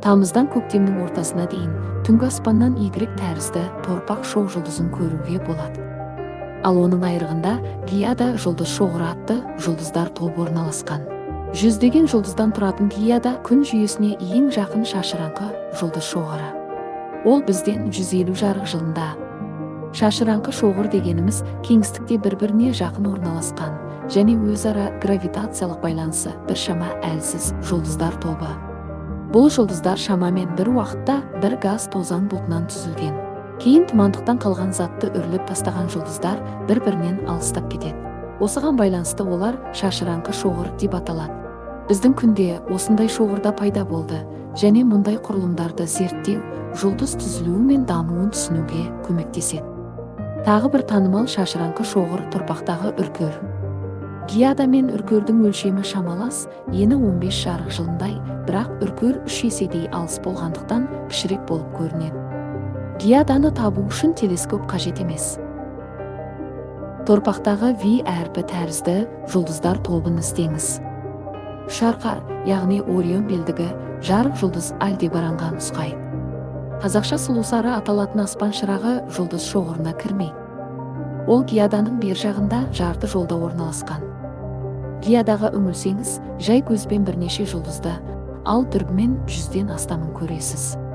Тамыздан көктемнің ортасына дейін түнгі аспаннан Y тәрізді Торпақ шоқ жұлдызын көруге болады. Ал оның айрығында Гиада жұлдыз шоғыры атты жұлдыздар тобы орналасқан. Жүздеген жұлдыздан тұратын Гиада күн жүйесіне ең жақын шашыраңқы жұлдыз шоғыры. Ол бізден 150 жарық жылында. Шашыраңқы шоғыр дегеніміз кеңістікте бір-біріне жақын орналасқан және өзара гравитациялық байланысы біршама әлсіз жұлдыздар тобы. Бұл жұлдыздар шамамен бір уақытта бір газ тозаң бұлтынан түзілген. Кейін тұмандықтан қалған затты үрлеп тастаған жұлдыздар бір-бірінен алыстап кетеді. Осыған байланысты олар шашыраңқы шоғыр деп аталады. Біздің күнде осындай шоғырда пайда болды және мұндай құрылымдарды зерттеу жұлдыз түзілуі мен дамуын түсінуге көмектеседі. Тағы бір танымал шашыраңқы шоғыр Торпақтағы Үркер. Гиада мен Үркердің өлшемі шамалас, ені 15 жарық жылындай, бірақ Үркер 3 еседей алыс болғандықтан, кішірек болып көрінеді. Гиаданы табу үшін телескоп қажет емес. Торпақтағы V әрпі тәрізді жұлдыздар тобын іздеңіз. Үшарқар, яғни Орион белдігі, жарық жұлдыз Альдебаранға нұсқайды. Қазақша Сұлусары аталатын аспан шырағы жұлдыз шоғырына кірмейді. Ол Гиаданың бер жағында, жарты жолда орналасқан. Гиадаға үңілсеңіз, жай көзбен бірнеше жұлдызды, ал дүрбімен 100-ден астамын көресіз.